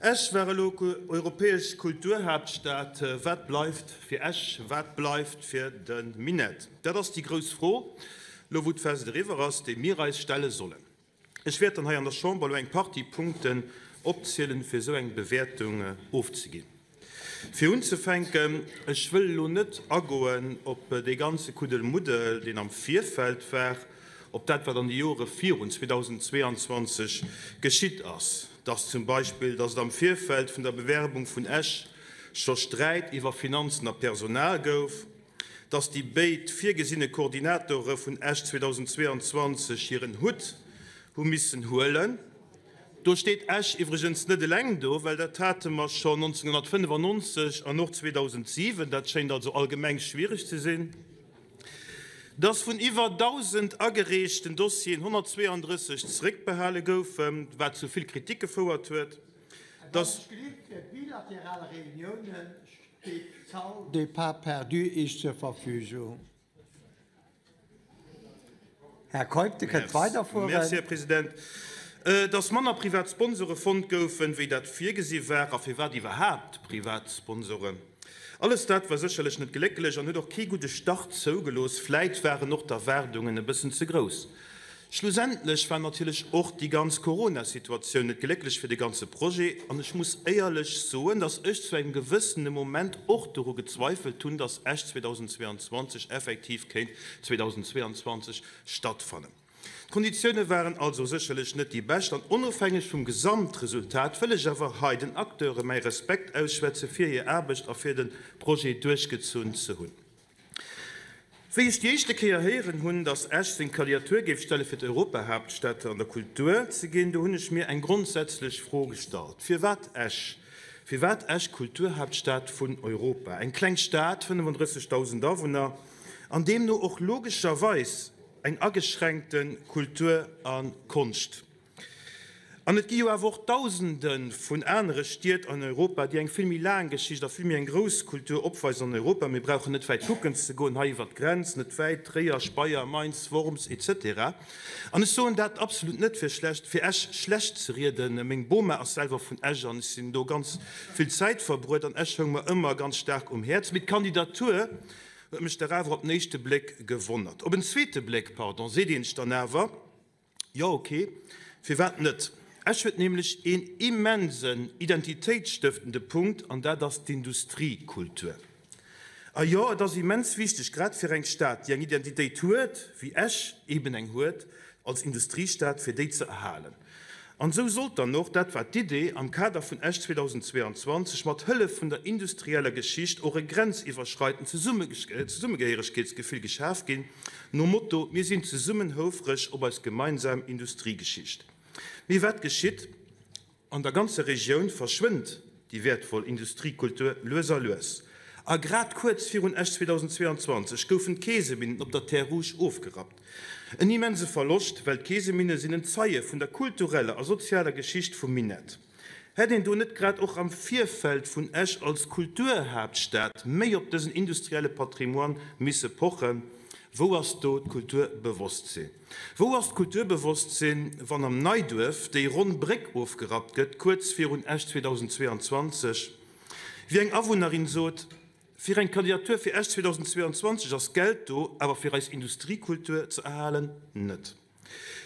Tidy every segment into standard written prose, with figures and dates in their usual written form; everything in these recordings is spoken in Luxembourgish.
Esch war elo europäesch Kulturhaaptstad. Wat bleift fir Esch? Wat bleift fir de Minett? Dat ass déi grouss Fro, elo wou d'Fest eriwwer ass, déi mir eis stelle sollen. Ech wäert dann hei an der Chamber elo eng Partie Punkten opzielen, fir esou eng Bewäertung ofzeginn. Fir unzefänken, ech wëll elo net agoen op dee ganze Kuddelmuddel, deen am Virfeld war, op dat, wat an de Jore virun 2022 geschitt ass, dass zum Beispill, dass et am Virfeld vun der Bewerbung vun Esch scho Sträit iwwer Finanzen a Personal gouf, dass déi béid virgesinne Koordinatore vun Esch 2022 hiren Hutt hu missen huelen. Do steet Esch iwwregens net eleng do, well dat hate mer schonn 1995 an och 2007. Dat schéint also allgemeng schwiereg ze sinn. Dass vun iwwer 1.000 agereechten Dossieren 132 zeréckbehale goufen, wat zu vill Kritik gefouert huet. Dass. Fir bilateral Reuniounen Steet d'Salle des pas perdus Iech zur Verfügung? Här Keup, Dir kënnt weiderfueren. Merci, Här President. Dass manner privat Sponsore fonnt goufen, wéi dat virgesi war, a firwat iwwerhaapt privat Sponsoren? Alles dat war sécherlech net glécklech an huet och kee gudde Start zougelooss. Vläit waren och d'Erwaardungen e bëssen ze grouss. Schlussendlech war natierlech och déi ganz Corona-Situatioun net glécklech fir de ganze Projet an ech muss éierlech soen, dass ech zu engem gewëssene Moment och doru gezweifelt hunn, dass Esch 2022 effektiv kéint 2022 stattfannen. D'Konditioune waren also sécherlech net déi bescht an onofhängeg vum Gesamtresultat wëll ech awer hei den Acteure mäi Respekt ausschwätze fir hir Aarbecht a fir de Projet duerchgezunn ze hunn. Wéi ech déi éischte Kéier héieren hunn, datt Esch seng Kandidatur géif stelle fir d'Europahaaptstad an der Kultur ze ginn, do hunn ech mir eng grondsätzlech Fro gestallt, Firwat Esch? Firwat Esch Kulturhaaptstad vun Europa? Eng kleng Stad, 35.000 Awunner, an deemno och logescherweis eng ageschränkte Kultur a Konscht. An et gi jo awer och Dausende vun anere Stied an Europa, déi eng vill méi laang Geschicht a vill méi eng grouss Kultur opweisen an Europa. Mir brauchen net wäit kucken ze goen, hei iwwert d'Grenz, net wäit, Tréier, Speyer, Mainz, Worms, etc. An ech soen dat absolut net, fir schlecht, fir Esch schlecht ze rieden. Meng Boma ass selwer vun Esch an ech sinn do ganz vill Zäit verbruet an Esch houng mer ëmmer ganz staark um Häerz. Mee d'Kandidatur huet mech dach awer op den éischte Bléck gewonnert. Op en zweete Bléck, pardon, seet een sech dann awer, Jo, ok, firwat net? Esch huet nämlech een immensen identitéitsstëftende Punkt, an dat ass d'Industriekultur. A jo, et ass immens wichteg, grad fir eng Stad, déi eng Identitéit huet, wéi Esch eben eng huet als Industriestad, fir déi ze erhalen. An esou sollt dann och, dat war d'Idee, am Kader vun Esch 2022, mat Hëllef vun der industrieller Geschicht och e grenziwwerschreitend Zesummegehéieregkeetsgefill geschaf ginn, nom Motto Mir sinn zesummen houfreg op eis gemeinsam Industriegeschicht. Mee wat geschitt? An der ganzer Regioun verschwënnt déi wäertvoll Industriekultur lues a lues. A grad kuerz virun Esch 2022 goufen d'Keeseminnen op der Terre Rouge ofgerappt. En immense Verloscht, well d'Keeseminne sinn en Zeie vun der kultureller a sozialer Geschicht vum Minett. Hätt een do net grad och am Virfeld vun Esch als Kulturhaaptstad méi op dësen industrielle Patrimoine misse pochen? Wou ass do d'Kulturbewosstsinn? Wou ass d'Kulturbewosstsinn, wann am Neiduerf déi ronn Bréck ofgerappt gëtt, kuerz virun Esch 2022? Wéi eng Awunnerin sot, Fir eng Kandidatur fir Esch 2022 ass Geld do, awer fir eis Industriekultur ze erhalen net.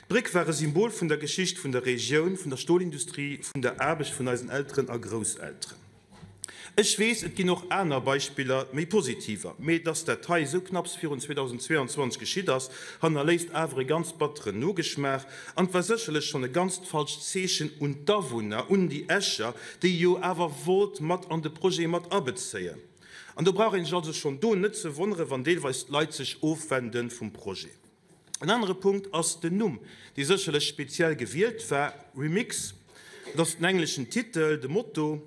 D'Bréck war e Symbol vun der Geschicht vun der Regioun, vun der Stolindustrie, vun der Aarbecht vun eisen Elteren a Grousselteren. Ech weess, et ginn och aner Beispiller, méi positiver, mee dass dat hei esou knapps virun 2022 geschitt ass, hannerléisst awer e ganz batteren Nogeschmaach an et war sécherlech schonn e ganzt falscht Zeechen un d'Awunner, un déi Escher, déi ee jo awer wollt mat an de Projet mat abezéien. An do brauch ee sech also schonn do net ze wonneren, wann deelweis d'Leit sech ofwende vum Projet. En anere Punkt ass den Numm, dee sécherlech speziell gewielt war, Remix, dat ass den engleschen Titel, de Motto.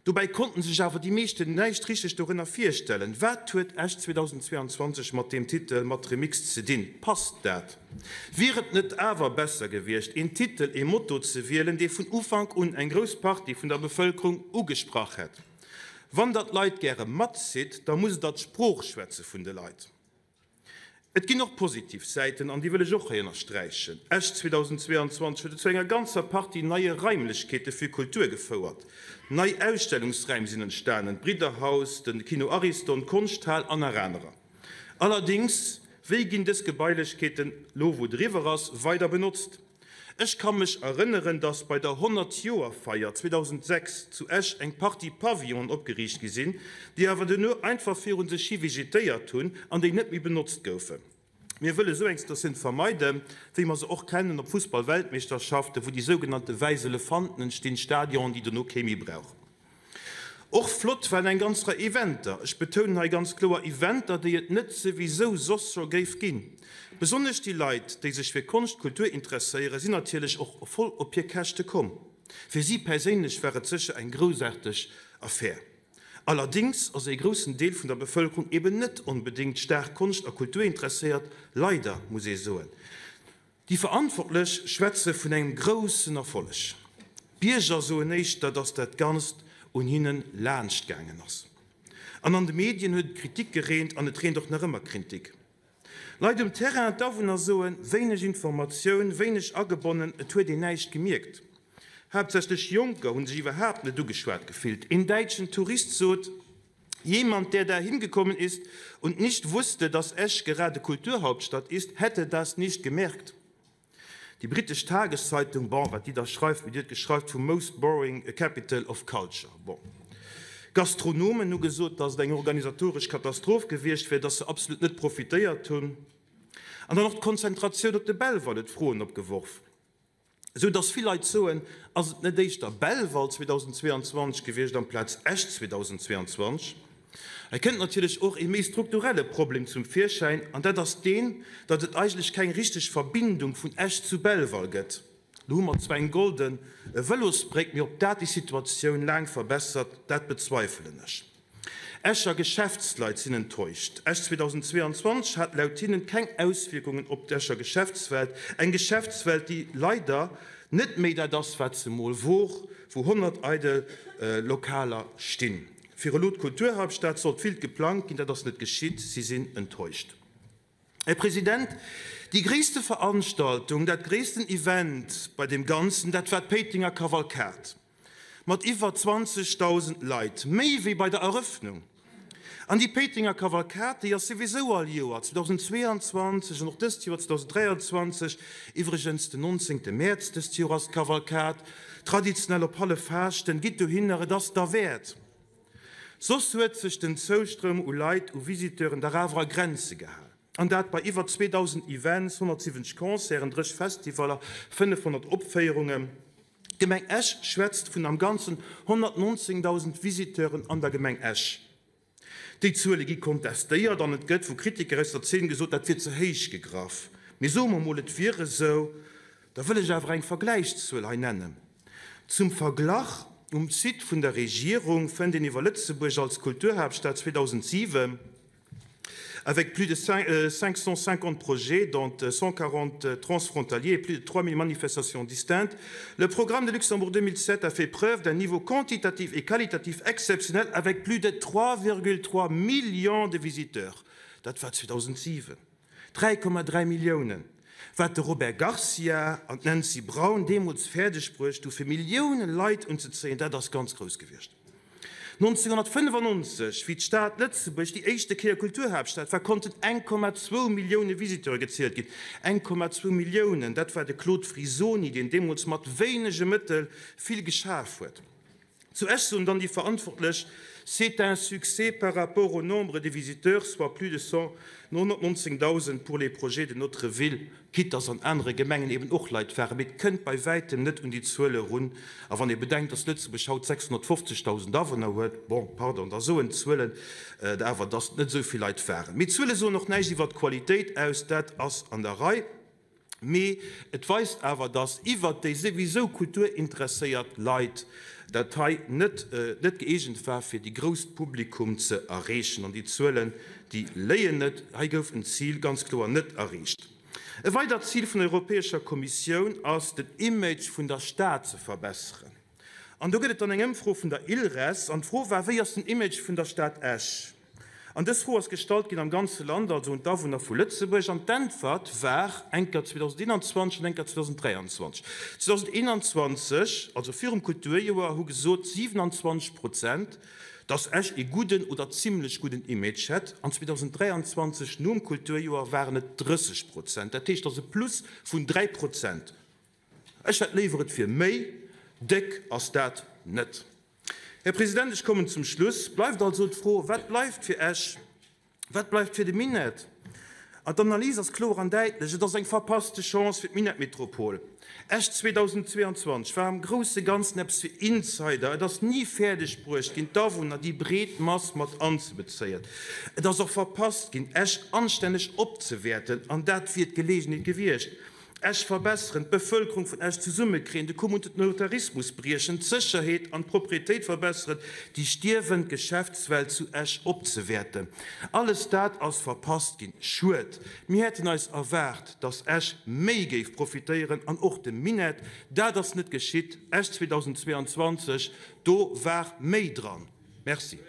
Dobäi konnten sech awer déi meeschten näischt richteg dorënner virstellen. Wat huet Esch 2022 mat deem Titel, mat Remix ze dinn? Passt dat? Wier et net awer besser gewiescht, een Titel, ee Motto ze wielen, dee vun Ufank un eng grouss Partie vun der Bevëlkerung ugesprach hätt? Wann der d'Leit gäre matzitt, da musst der d'Sprooch schwätze vun de Leit. Et ginn och positiv Säiten, an déi wëll ech och hei ënnersträichen. Esch 2022 huet et zu enger ganzer Partie neie Raimlechkeete fir Kultur gefouert. Nei Ausstellungsräim sinn entstanen, d'Bridderhaus, de Kino Ariston, d'Konschthal an nach anerer. Allerdéngs, wéi ginn dës Gebailechkeeten, lo wou et eriwwer ass, weider benotzt? Ech ka mech erënneren, dass bei der Honnertjoerfeier 2006 zu Esch eng Partie Pavillonen opgeriicht gi sinn, déi awer duerno einfach viru sech hi vegetéiert hunn an déi net méi benotzt goufen. Mir wëlle sou eng Situatioun vermeiden, wéi mer se och kennen op Fussballweltmeeschterschaften, wou déi sougenannte wäiss Elefanten entstinn, Stadionen, déi dono kee méi brauch. Och flott waren eng ganz Rei Eventer, ech betounen hei ganz kloer Eventer, déi et net souwisou soss scho géif ginn. Besonnesch déi Leit, déi sech fir Konscht, Kultur interesséieren, sinn natierlech och voll op hir Käschte komm. Fir si perséinlech war et sécher eng groussaarteg Affär. Allerdéngs ass ee groussen Deel vun der Bevëlkerung eben net onbedéngt staark Konscht a Kultur interesséiert, leider, muss ee soen. Déi Verantwortlech schwätze vun engem groussen Erfolleg. D'Bierger soen éischter, datt dat Ganzt un hinne laanscht gaangen ass. An an de Medien huet et Kritik gereent an et reent och nach ëmmer Krintik. Leit um Terrain, d'Awunner soen, wéineg Informatioun, wéineg agebonnen, et huet een näischt gemierkt. Haaptsächlech Jonker hu sech iwwerhaapt net ugeschwat gefillt. Een däitschen Tourist sot, Jemand, der da hingekommen ist und nicht wusste, dass Esch gerade Kulturhauptstadt ist, hätte das nicht gemerkt. Déi brittesch Tageszeitung, bon, wat déi da schreift, mee déi huet geschreift vum most boring capital of culture. Bon. Gastronomen hu gesot, dass et eng organisatoresch Katastroph gewiescht wär, dass se absolut net profitéiert hunn. An dann och d'Konzentratioun op de Belval huet Froen opgeworf. Esou dass vill Leit soen, ass et net éischter Belval 2022 gewiescht amplaz Esch 2022? Hei kënnt natierlech och ee méi strukturelle Problem zum Virschäin, an dat ass deen, datt et eigentlech keng richteg Verbindung vun Esch zu Belval gëtt. Lo hu mer zwar eng golde Vëlosbréck, mee ob dat déi Situatioun laang verbessert, dat bezweifelen ech. Escher Geschäftsleit sinn enttäuscht. Esch 2022 hat laut hinnen keng Auswierkungen op d'Escher Geschäftswelt, eng Geschäftswelt, déi leider net méi dat ass, wat se mol wor, wou 100 eidel Lokaler stinn. Fir elo d'Kulturhauptstad sollt vill geplangt ginn, dat ass net geschitt. Si sinn enttäuscht. Här President, déi gréisste Veranstaltung, dat gréissten Event bei deem Ganzen, dat war d'Péitenger Kavalkad mat iwwer 20.000 Leit, méi wéi bei der Eröffnung. An déi Péitenger Kavalkad, déi ass souwisou all Joer, 2022 an och dëst Joer 2023, iwwregens den 19. Mäerz dëst Joer ass d'Kavalkad, traditionell op Halleffaaschten. Gitt dohinner, et ass derwäert. Soss huet sech den Zoustroum u Leit, u Visiteuren dach awer a Grenze gehal. An dat bei iwwer 2.000 Events, 170 Concerten, 30 Festivaller, 500 Opféierungen. D'Gemeng Esch schwätzt vun am Ganzen 119.000 Visiteuren an der Gemeng Esch. Déi Zuele gi kontestéiert an et gëtt vu Kritiker aus der Zeen gesot, dat wier ze héich gegraff. Mee soe mer mol, et wier esou, da wëll ech awer eng Vergläichszuel hei nennen. Zum Verglach, Um Site vun der Regierung fënnt een iwwer Lëtzebuerg als Kulturhaaptstad 2007, Avec plus de 550 projets, dont 140 transfrontaliers et plus de 3000 manifestations distinctes, le programme de Luxembourg 2007 a fait preuve d'un niveau quantitatif et qualitatif exceptionnel avec plus de 3,3 millions de visiteurs. Dat war 2007. 3,3 Milliounen! Wat de Robert Garcia an d'Nancy Braun deemools fäerdeg bruecht hu fir Millioune Leit unzezéien, dat ass ganz grouss gewiescht. 1995, wéi d'Stad Lëtzebuerg déi éischte Kéier Kulturhaaptstad war, konnten 1,2 Millioune Visiteure gezielt ginn. 1,2 Milliounen, dat war de Claude Frisoni, deen deemools mat wéinege Mëttel vill geschaf huet. Zu Esch soen dann déi Verantwortlech, C'est un succès par rapport au nombre de visiteurs, soit plus de 119.000 pour les projets de notre ville. Quitte dass an anere Gemengen eben och Leit waren, mee et kënnt bei wäitem net un déi Zuele erun. A wann ee bedenkt, dass Lëtzebuerg haut 650.000 Awunner huet, bon, pardon, da soen d'Zuelen awer, dass et net esou vill Leit waren. Mee d'Zuele soen och näischt iwwert d'Qualitéit aus, dat ass an der Rei. Mee et weist awer, dass iwwert déi souwisou kulturinteresséiert Leit dat hei net net gëeegent war, fir déi grousst Publikum ze erreechen. An déi Zuelen, déi léien net. Hei gouf en Zil ganz kloer net erreecht. E weidert Zil vun der Europäescher Kommissioun ass, den Image vun der Stad ze verbesseren. An do gëtt et dann eng Ëmfro vun der ILReS. An d'Fro war, Wéi ass den Image vun der Stad Esch? An dës Fro ass gestallt ginn am ganze Land, also un d'Awunner vu Lëtzebuerg, an d'Äntwert war eng Kéier 2021 an eng Kéier 2023. 2021, also virum Kulturjoer, hu gesot 27 Prozent, dass Esch ee gudden oder zimlech gudden Image hätt, an 2023, nom Kulturjoer, waren et 30 Prozent. Dat heescht, dat ass e Plus vun 3 Prozent. Ech hätt léiwer et wier méi, déck ass dat net. Här President, ech kommen zum Schluss. Bleift also d'Fro, Wat bleift fir Esch? Wat bleift fir de Minett? An d'Analys ass kloer an däitlech, Et ass eng verpasste Chance fir d'Minettmetropol. Esch 2022 war am grousse Ganzen eppes fir Insider. Et ass ni fäerdeg bruecht ginn, d'Awunner, déi breet Mass mat anzebezéien. Et ass och verpasst ginn, Esch anstänneg opzewäerten, an dat wier d'Geleegenheet gewiescht. Esch verbesseren, d'Bevëlkerung vun Esch zesummekréien, de Communautarismus briechen, d'Sécherheet an d'Proprietéit verbesseren, déi stierwend Geschäftswelt zu Esch opzewäerten. Alles dat ass verpasst ginn. Schued! Mir hätten eis erwaart, dass Esch méi géif profitéieren an och de Minett. Dat ass net geschitt. Esch 2022, do war méi dran. Merci.